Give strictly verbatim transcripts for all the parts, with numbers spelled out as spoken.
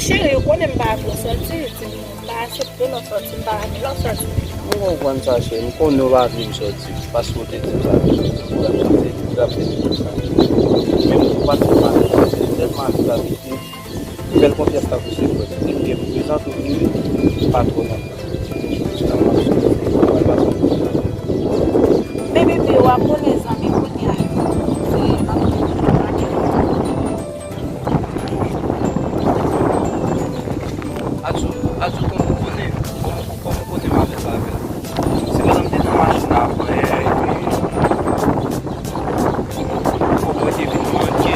Men cheri, ou konnen m pa vle w sòti, di m m pa aksepte lè w sòti, m pa renmen lè w sòti. Mwen konprann sa, cheri. M konnen w pa vle m sòti. Paske w te di m sa deja. Ou t ap sòti, ou t ap fè tout sa. Men m konprann se pa vle. Se tèlman avèk avèk M fè l konfyans tankou se frè m. Epi prezan tou vini, pa twò lontan. Jodi a m ap sòti, m pral pase yon bon jounen. Men bebe, w ap konnen zanmi kounye a yo. Se m ap toujou make yo. Adjou, Adjou, kòm ou konnen, kòm, kòm ou konnen m alèz avè l. Se pandan m te nan machin la, mwen, epi, kòm mwen te vin manke,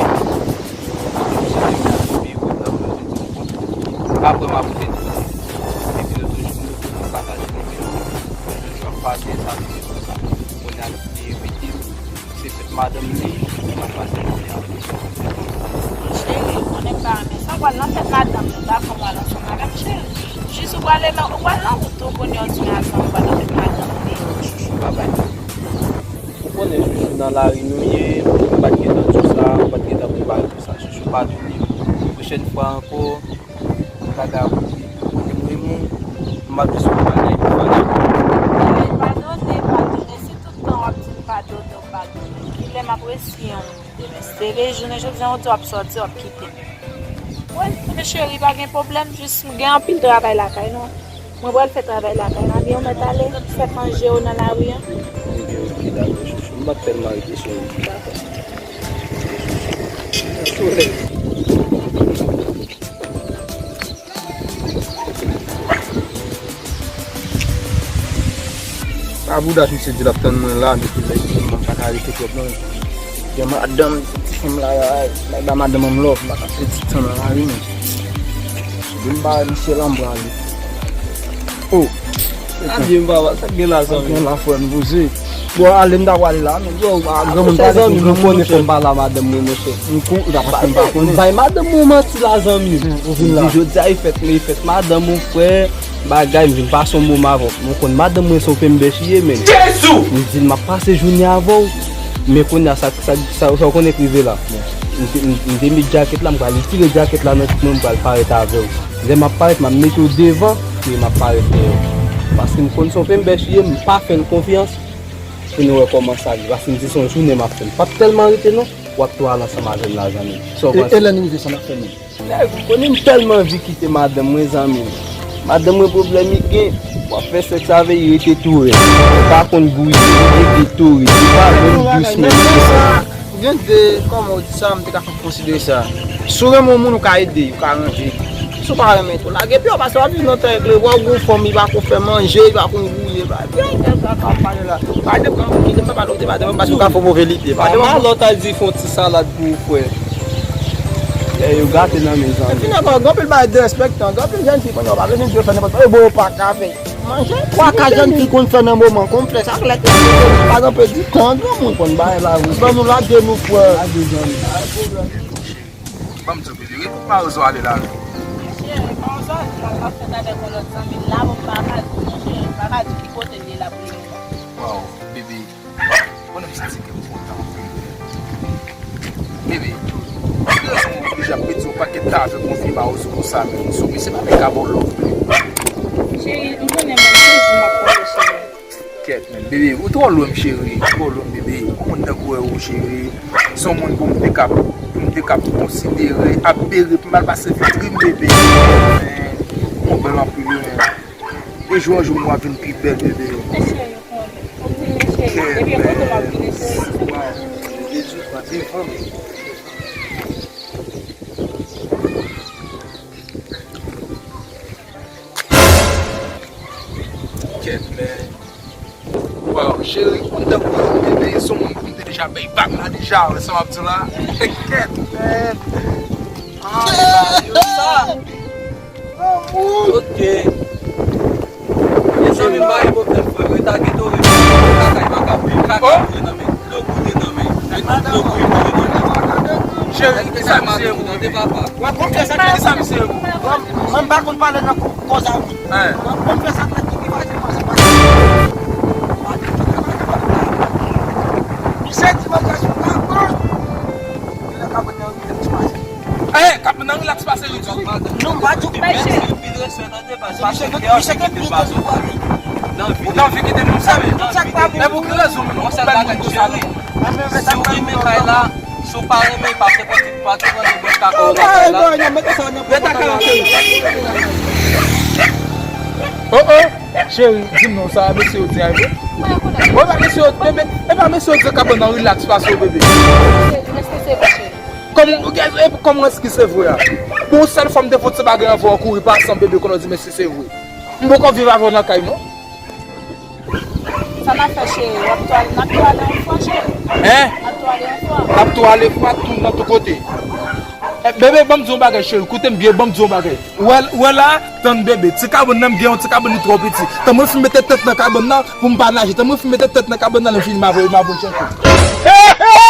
Apre m ap rete epi lòt jou m pataje nimewo m ap pase sa vini konsa. Kounye a li evite m. Se fèt madanm li, m ap pase jounen an. Cheri, ou konnen m pa renmen sa. W pral nan fèt madanm li, ou pa fè m pral ansanm avè m, cheri. Jis ou pral nan, ou pral nan wout ou, kounye a ou di m a zanmi, ou pral nan fèt madanm li. Chouchou, pa bay. Ou konnen chouchou nan lari nou ye, ou pa t gentan di w sa, ou pa t gentan prepare pou sa. Chouchou pa vini. Pwochèn fwa ankò, m pa ka koute. Ou konnen m renmen w, m ap jis konprann epi fache. Ay, padone, padone. Si tout tan w ap di m padone, w padone. Kilè m ap resi yon demen? Se jounen jodi a, w di w ap sòti, w ap kite m. Wi, men cheri, pa gen pwoblèm, jis m gen anpil travay lakay nou. Mwen pral fè travay lakay la, byen ou mèt ale, fè manje w nan lari an. Ok, ok, dakò, chouchou. M pa t tèlman rete sou ou. Dakò. Pa bouda misye di l ap tann mwen la, depi lè li di m pa ka rete twòp non. Gen madanm, ti fanm la, bay ba madanm anm love, m pa ka pèdi tan nan lari non. Depi m pa wè misye la, m prale. Oh! Adye m papa, sa k gen la zanmi? Gen la frè m poze. Bon, ale m ta prale la, men yo, a granmoun pale pou granmoun, monchè. Fò m pale a madanm mwen, monchè. M kou, la paske m pa konn. Bay madanm mwen manti la zanmi. Ou vin la. Di jodi a e fèt, men e fèt madanm ou frè. Bagay, m vin pase yon moman avè w. Mwen konn madanm mwen se yon penbèch li ye, men. Jezi! M di l m ap pase jounen avè w. Men kounye a, sa, sa, sa, sa w konnen k rive la. M te, m, m te met djakèt la, m pral retire djakèt la nan tout mwen, m pral parèt avè w. Lè m ap parèt, m ap mete w devan, epi m ap parèt dèyè w. Paske m konn se yon penbèch li ye, m pa fè l konfyans. Pou nou wè kòman sa ye. Paske m di se yon jounen m ap fè. M p ap tèlman rete non, w ap tou al ansanm avè m la zanmi. Sa w panse? E, e lè n rive, sa n ap fè menm? Nèg, ou konnen m tèlman anvi kite madanm mwen, zanmi m. Madanm mwen pwoblèm li gen, w ap fè sèks avè l, li rete tou rèd. Ou pa konn gouye, li rete tou rèd. Li pa menm dous menm ke sa. Gen de, kòman w di sa, m te ka konsidere sa. Si w renmen yon moun, ou ka ede, ou ka ranje. Si w pa renmen tou, lage pye w, paske w ap viv nan tè eklere, w ap gon fanm, li pa konn fè manje, li pa konn gouye, pa gen sa k ap pale la. Pa de pran kite m pa pale w de madanm mwen, paske w ka fè move lide. Pa de malòt al di fè yon ti salad pou ou, frè. Lè yo gate nan men zanmi. Epi nan anpil bagay derespektan, gen anpil jèn fi kounye a, w pa bezwen di yo fè nenpòt bagay, yo ba w pa kafe. Manje. Twa ka jèn fi konn fè nan moman konplèks ak lèt yo. Pa nan pèdi tan granmoun. Konn bagay la, wi. Ban nou lage nou, frè. Lage zanmi. Ban m di w, bebe, wi, kot mawozo ale la, wi? Cheri, mawozo ale la, l ap fèt avèk yon lòt zanmi l la, bon, m pa ka di w, cheri, m pa ka di w ki kote l ye la pou le moman. Waw, bebe. Konnen m santi ke m kontan anpil. Bebe, ki rezon w oblije ap pèdi yon pakèt tan avèk yon vye mawozo konsa menm? Sou misye pa vle ka ba w love vre. Cheri, m konnen menm, se jou m ap konte, cheri. Kèt, men, bebe, ou twò lwen m, cheri. Ou twò lwen m, bebe. Yon moun tankou w, cheri. Se yon moun pou m te ka, pou m te ka konsidere, ap bere, pou m al pase vitrin, bebe. Men, ou bèl anpil, wi, men. De jou an jou, m ap vin pi bèl, bebe. Mesye yo konnen. Ou di mesye yo. Depi yon kote m ap vini, cheri. Waw. Jezi pa devan m. Kèt, men. Waw, cheri, ou tankou yon bebe, se yon moun pou m te deja bay vag la deja, wè sa m ap di w la. Kèt, men. Ah, yo sa. Ok. Mezanmi, m pa gen pwoblèm, frè. Rete ak Ettore. Kaka, li pa ka boule. Kaka boule nan men. Dlo boule nan men. Dlo boule nan men. Cheri, ki sa misye ye? Tande papa. W ap konn fè sa, ki sa misye ye? Mwen, mwen m pa konn pale nan ko-, koz a moun. Hein. W ap konn fè sa, ki ki pa di mwen, se pa sa. Relax, pase li di. Non, pa di w bay cheri. Misye te, misye te byen tande pase. Ou t anvi kite nou sa, men. Tout sa k pa bon. E pou ki rezon, men, nou fè bagay sa, non? Si w renmen kay la, si w pa renmen, pa te pran, pa te pran de bòs kaka ou nan kay la. Mete kaka la. Oh, oh. Cheri, di m non, sa mesye yo di a vre? Bon, e pa mesye yo, bebe, e pa mesye yo di kabann nan relax pase w, bebe. Kòman, e, kòman èske se vre a? Pou yon sèl fwa m te fè yon ti bagay avè w, kouri pase m, bebe, konnen w di mesye se vre. M poko viv avè w nan kay, non. Sa n ap fè, cheri? W ap tou ale, n ap tou ale yon fwa, cheri. Hein? N ap tou ale yon fwa. N ap tou ale fwa, tou nan tou kote. Eh, bebe, ban m di yon bagay, cheri. Koute m byen, ban m di yon bagay. Ou wè, ou wè la, tann bebe. Ti kabann nan m gen yon ti kabann li twò piti. Tan mwen fin mete tèt nan kabann nan, pou m pa naje. Tan mwen fin mete tèt nan kabann nan, lè m fini, m a voye, m a voye chèche. Hey, hey!